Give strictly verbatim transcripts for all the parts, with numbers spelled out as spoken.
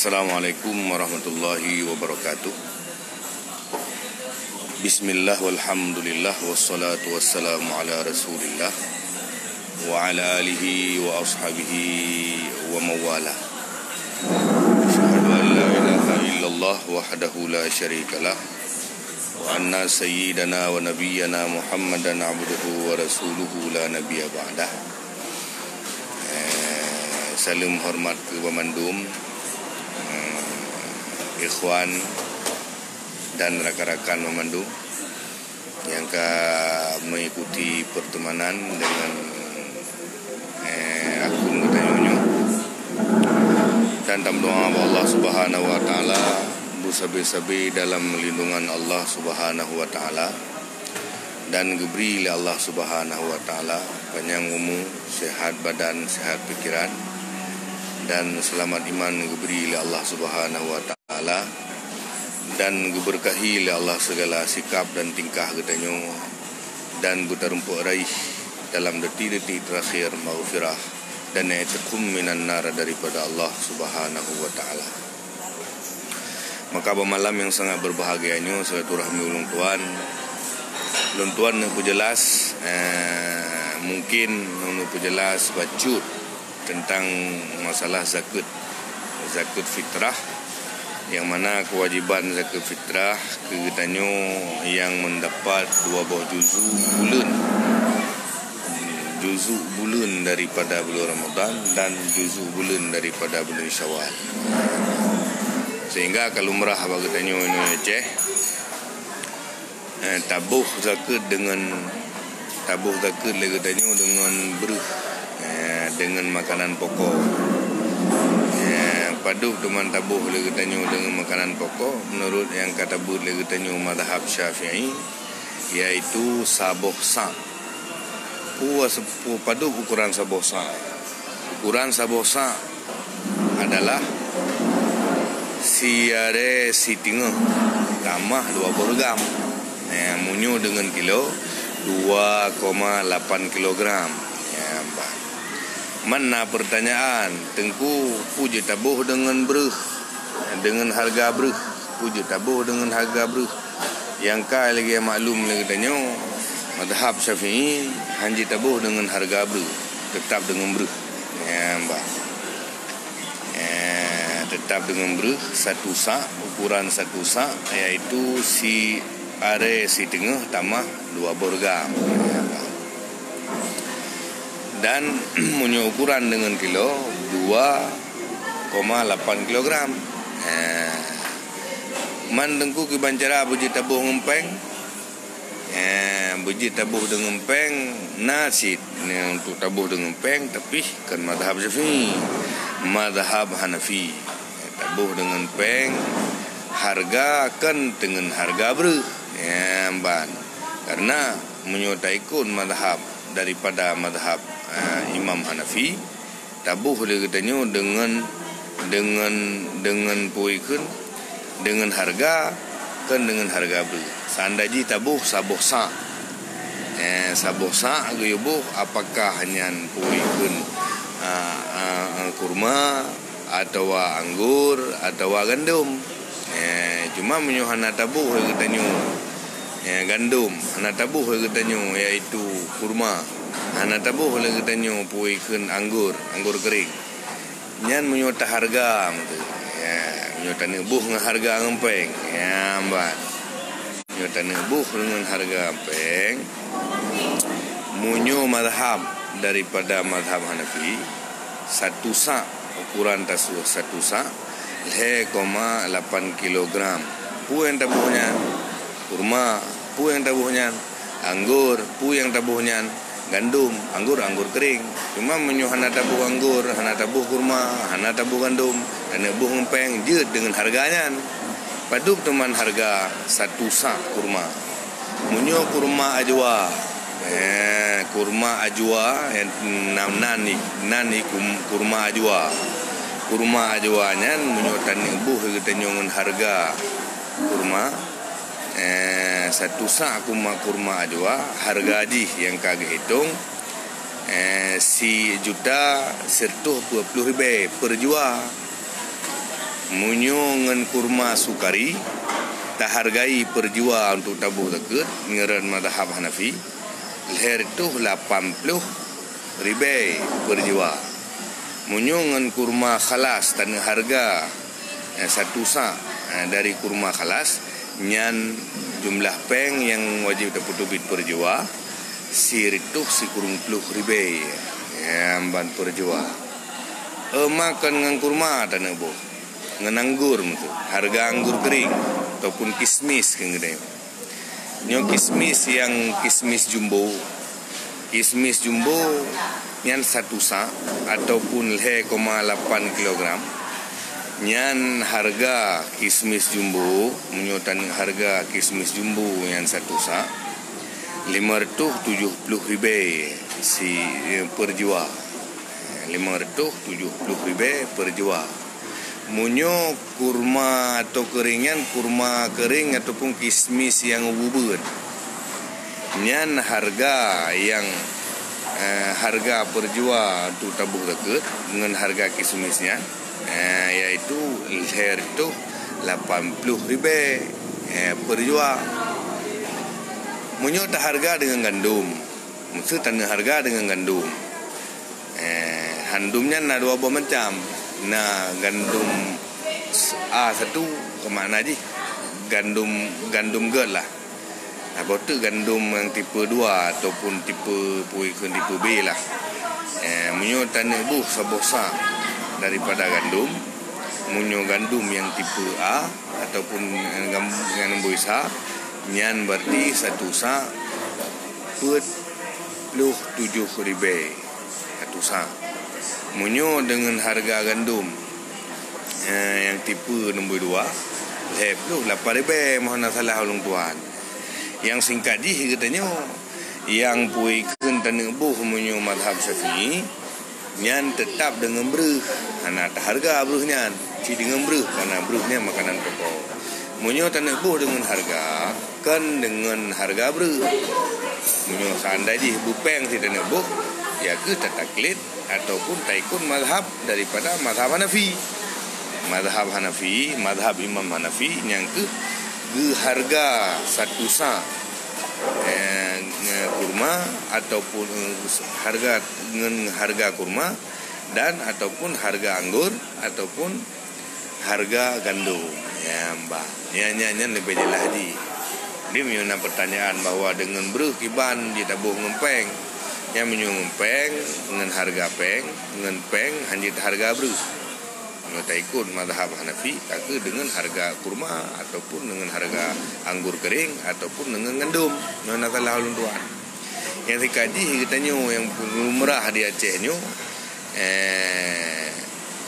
Assalamualaikum warahmatullahi wabarakatuh. Bismillah, walhamdulillah, wassalatu wassalamu ala Rasulillah, wa ala alihi wa ashabihi wa mawala. Asyhadu an la ilaha illallah wahdahu la syarikalah, wa anna sayyidana wa nabiyyana Muhammadan abduhu wa rasuluhu la nabiyya ba'dah. Eh, saleuem horeumat keu banmandum, eh, ikhwan dan rakan-rakan banmandum nyang ka mengikuti pertemanan dengan, eh, akun geutanyoe nyoe. Dan tameudoa bak Allah Subhanahu wa Taala, beusabe-sabe dalam lindungan Allah Subhanahu wa Taala, dan geubri lé Allah Subhanahu wa Taala panyang umu, sehat badan, sehat pikiran, dan seulamat iman geubri lé Allah Subhanahu wa Taala, dan geubeurkahi lé Allah sigala sikap dan tingkah geutanyoe, dan beutarumpok raih dalam detik-detik terakhir maghfirah dan i'tiqum minan nar daripada Allah Subhanahu wa Taala. Maka bak malam nyang sangat berbahagia nyoe, silaturahmi ulôn tuan, ulôn tuan neuk peujeulaih, eh, mungkin neuk peujeulaih bacut teuntang masalah zakeuet, zakeuet fitrah, nyang mana keuwajiban zakeuet fitrah keu geutanyoe nyang meudapat dua boh juzu buleuen, juzu buleuen daripada buleuen Ramadhan dan juzu buleuen daripada buleuen Syawal. Sehingga ka lumrah bak geutanyoe Indonesia, eh, taboh zakeuet deungon, taboh zakeuet lé geutanyoe deungon breuh, eh, deungon makanan pokok. Eh, padub teuma taboh lé geutanyoe deungon makanan pokok, meunurot nyang ka tabeuet lé geutanyoe mazhab Syafi'i, yaitu saboh sa'. Peue se-, peue padub ukuran saboh sa'? Ukuran saboh sa' adalah siaré siteungoh tamah dua boh gram. Nah, meunyoe deungon kilo, dua koma lapan kilogram. Ya, bah. Man na pertanyaan, Teungku, peue jitaboh deungon breuh? Deungon hareuga breuh? Peue jitaboh deungon hareuga breuh? Nyang ka lagée maklum lé geutanyoe, mazhab Syafi'i hana jitaboh deungon hareuga breuh, teutap deungon breuh. Ya, bah. Eh, teutap deungon breuh satu sa', ukuran satu sa', yaitu siaré siteungoh tamah dua boh gram. Dan meunyoe ukuran deungon kilo, dua koma lapan kilogram. Eh, man Teungku kiban cara beujeuet taboh ngon péng? Eh, beujeuet taboh deungon péng na cit, nyan untuk taboh deungon péng, tapi kon mazhab Syafi'i, mazhab Hanafi. Taboh deungon péng, hareuga kon deungon hareuga breuh. Nyan ban. Karena meunyoe taikot mazhab daripada mazhab, eh, Imam Hanafi, taboh lé geutanyoe deungon, deungon, deungon peue kheun, deungon hareuga, kon deungon hareuga breuh. Seandai jih taboh saboh sa'. Eh, saboh sa' geuyue boh, apakah nyan peue kheun, ah, ah, ah, kurma, atawa anggur, atawa gandom? Eh, cuma meunyoe hana taboh lé geutanyoe, eh, gandom, hana taboh lé geutanyoe, yaitu kurma, hana taboh lé geutanyoe peue kheun anggur, anggur kering. Nyan meunyoe tahareuga meuteuk. Ya, meunyoe taneuk boh ngon hareuga ngon péng. Ya, ban. Meunyoe taneuk boh ngon hareuga péng, meunyoe mazhab daripada mazhab Hanafi, satu sa' ukuran tasu-, satu sa' lhée koma lapan kilogram. Peue nyang taboh nyan? Kurma. Peue nyang taboh nyan? Anggur. Peue nyang taboh nyan? Gandom. Anggur, anggur kering. Cuma meunyoe hana taboh anggur, hana taboh kurma, hana taboh gandom, taneuk boh ngon péng, jeuet deungon hareuga nyan. Padub teuma hareuga satu sa' kurma? Meunyoe kurma ajwa, eh, kurma ajwa, eh, nan, nan, nan kum-, kurma ajwa. Kurma ajwa nyan meunyoe taneuk boh geutanyoe ngon hareuga kurma, eh, satu sa' kurma, kurma ajwa, hareuga jih nyang ka geuhitong, eh, sijuta siratoh dua puluh ribée per jua. Meunyoe ngon kurma sukari, tahargai per jua untuk taboh zakeuet, ngiran mazhab Hanafi, lhèe reutôh lapan ploh ribèe per jua. Meunyoe ngon kurma khalas taneuk harga, eh, satu sa', eh, dari kurma khalas, nyan jumlah pèng nyang wajéb tapeuteubiet per jua, sireutôh sikureueng ploh ribèe, eh, ban per jua. Euma kon ngon kurma taneuk boh, ngon anggur meutu, harga anggur kering ataupun kismis keu geutanyoe. Nyoe kismis nyang kismis jumbo. Kismis jumbo nyan satu sa' ataupun lhèe koma lapan kilogram. Nyan harga kismis jumbo, meunyoe taneuk harga kismis jumbo nyan satu sa', lima reutôh tujoh ploh ribèe si, eh, per jua. Lima reutôh tujoh ploh ribèe per jua. Meunyoe kurma atau kering nyan, kurma kering ataupun kismis nyang ubeubeuen, nyan harga nyang, eh, harga per jua untuk taboh zakeuet ngon harga kismis nyan, eh, yaitu lhèe reutôh lapan ploh ribèe, eh, per jua. Meunyoe taharga deungon gandom, meuseu taneuk harga deungon gandom. Eh, gandom nyan na dua boh macam. Na gandom s-, A satu, keu makna jih gandom, gandom gèt lah. Na boh teuk gandom nyang tipe dua ataupun tipe, peue kheun, tipe B lah. Eh, meunyoe taneuk boh saboh sa' daripada gandom, meunyoe gandom nyang tipe A ataupun nyang gam-, nyang nombor sa, nyan berarti satu sa' peuet ploh tujoh ribèe. Satu sa'. Meunyoe deungon harga gandom, eh, nyang tipe nombor dua, lhèe ploh lapan ribèe, mohon na salah ulôn tuan. Nyang singkat jih geutanyoe, nyang peue kheun taneuk boh meunyoe mazhab Syafi'i, nyan teutap deungon breuh, hana taharga breuh nyan, cit deungon breuh, karena breuh nyan makanan pokok. Meunyoe taneuk boh deungon harga, kon deungon harga breuh. Meunyoe seandai jih beupèng sit taneuk boh, ya kheueh tataklid ataupun taikut mazhab daripada mazhab Hanafi. Mazhab Hanafi, mazhab Imam Hanafi nyang kheueh geuharga satu sa', eh, kurma ataupun, eh, harga ngon harga kurma dan ataupun harga anggur ataupun harga gandom. Ya, bah. Nyan, nyan, nyan leubeh jeulaih jih. Jadi, meunyoe na peutanyaan bahwa deungon breuh kiban jitaboh ngon pèng. Nyan meunyoe ngon pèng, ngon harga pèng, ngon pèng hana jeuet harga breuh. Meunyoe taikut mazhab Hanafi, ka kheueh deungon harga kurma ataupun deungon harga anggur kering ataupun deungon gandom. Nyoe na salah ulôn tuan. Nyang singkat jih geutanyoe nyang lumrah di Aceh nyoe, eh,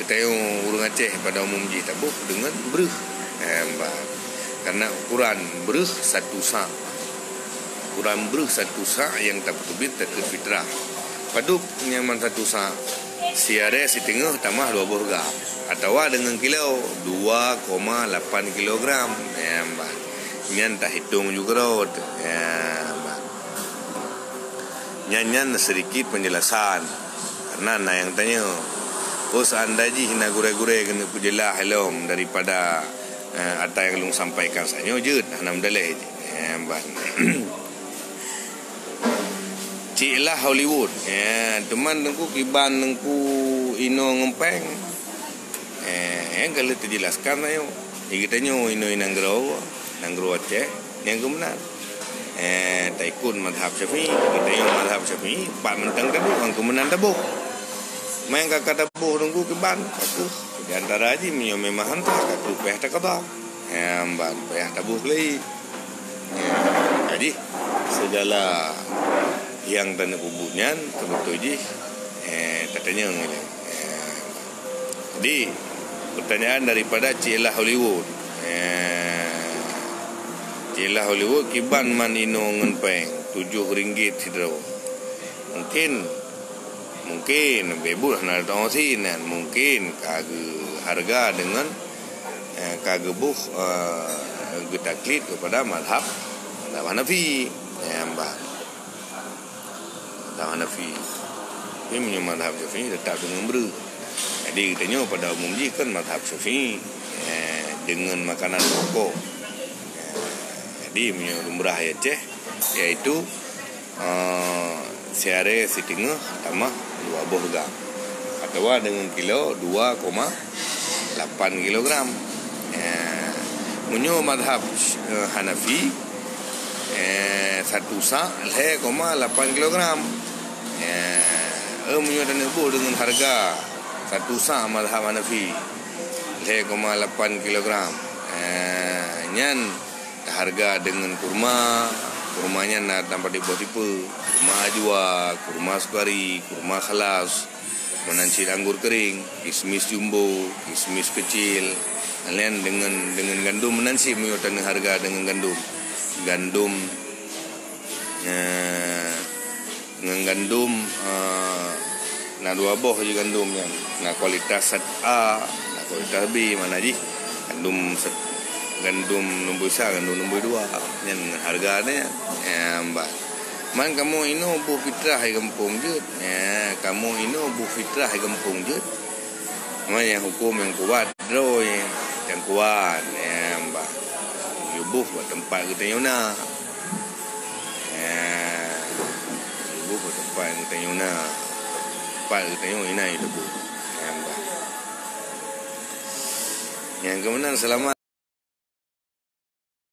geutanyoe ureueng Aceh pada umum jih taboh deungon breuh. Eh, bah. Karena ukuran breuh satu sa'. Ukuran breuh satu sa' nyang tapeuteubiet zakeuet fitrah. Padub nyang man satu sa'? Siaré siteungoh tamah dua boh gram. Atawa deungon kilo, dua koma lapan kilogram. Eh, bah. Nyan tahitong ju keudroe. Eh, bah. Nyan, nyan sedikit penjelasan. Karena na nyang tanyoe, "Oh, seandai jih na gurèe-gurèe keuneuk peujeulaih lom daripada, eh, ata nyang lôn sampaikan sanyoe jeuet, hana meudaleh jih." Eh, ban. Cik lah Hollywood. Eh, teuma Teungku kiban Teungku inoe ngon pèng. Eh, nyang ka lheueh teujelaskan tanyoe. Di geutanyoe inoe nanggroe, nanggroe Aceh, nyang keu meunan. Eh, taikut mazhab Syafi'i, geutanyoe mazhab Syafi'i, pat mantong taboh, nyang keu meunan taboh. Meunan ka, ka taboh Teungku kiban, ka kheueh. Di antara jih meunyoe memang hantom, ka kheueh payah takada. Eh, ban payah taboh lé. Eh, jadi, segala nyang taneuk peubuet nyan, teubeutôi jih, eh, tatanyong ilèe. Eh, jadi, pertanyaan daripada Cik Lah Hollywood. Eh, Cik Lah Hollywood, kiban man inoe ngon pèng, tujoh ringgit sidroe. Mungkin, mungkin, bèk buet hana teuoh sinan, mungkin ka geuharga deungon, eh, ka geuboh, eh, geutaklid keupada mazhab, mazhab Hanafi. Eh, bah. Mazhab Hanafi. Tapi meunyoe mazhab Syafi'i teutap deungon breuh. Jadi geutanyoe pada umum jih kan mazhab Syafi'i, eh, deungon makanan pokok. Eh, jadi meunyoe lumrah di Aceh, yaitu, eh, siaré siteungoh tamah dua boh gram, atawa deungon kilo dua koma lapan kilogram. Eh, meunyoe mazhab, eh, Hanafi, eh, satu sa' lhèe koma lapan kilogram. Eh, eh, meunyoe taneuk boh deungon harga satu sa' mazhab Hanafi, lhèe koma lapan kilogram. Eh, nyan taharga deungon kurma. Kurma nyan na, na padum boh tipe. Kurma ajwa, kurma sukari, kurma khalas, meunan cit anggô keuréng, kismis jumbo, kismis keucil. Laén deungon, deungon gandom meunan cit meunyoe taneuk harga deungon gandom. Gandom, eh, ngon gandom, eh, na dua boh jih gandom nyan. Na kualitas set A, na kualitas B, mana jih gandom set-, gandom nombor sa, gandom nombor dua. Nyan ngon harga nyan. Eh, bah. Man kamoe inoe boh fitrah di gampông jeuet. Eh, kamoe inoe boh fitrah di gampông jeuet. Man nyang huköm nyang kuat droe, nyang kuat. Eh, bah. Yue boh bak teumpat geutanyoe na. Eh, yue boh bak teumpat geutanyoe na. Teumpat geutanyoe inan yue boh. Eh, bah. Nyang keumeunang seulamat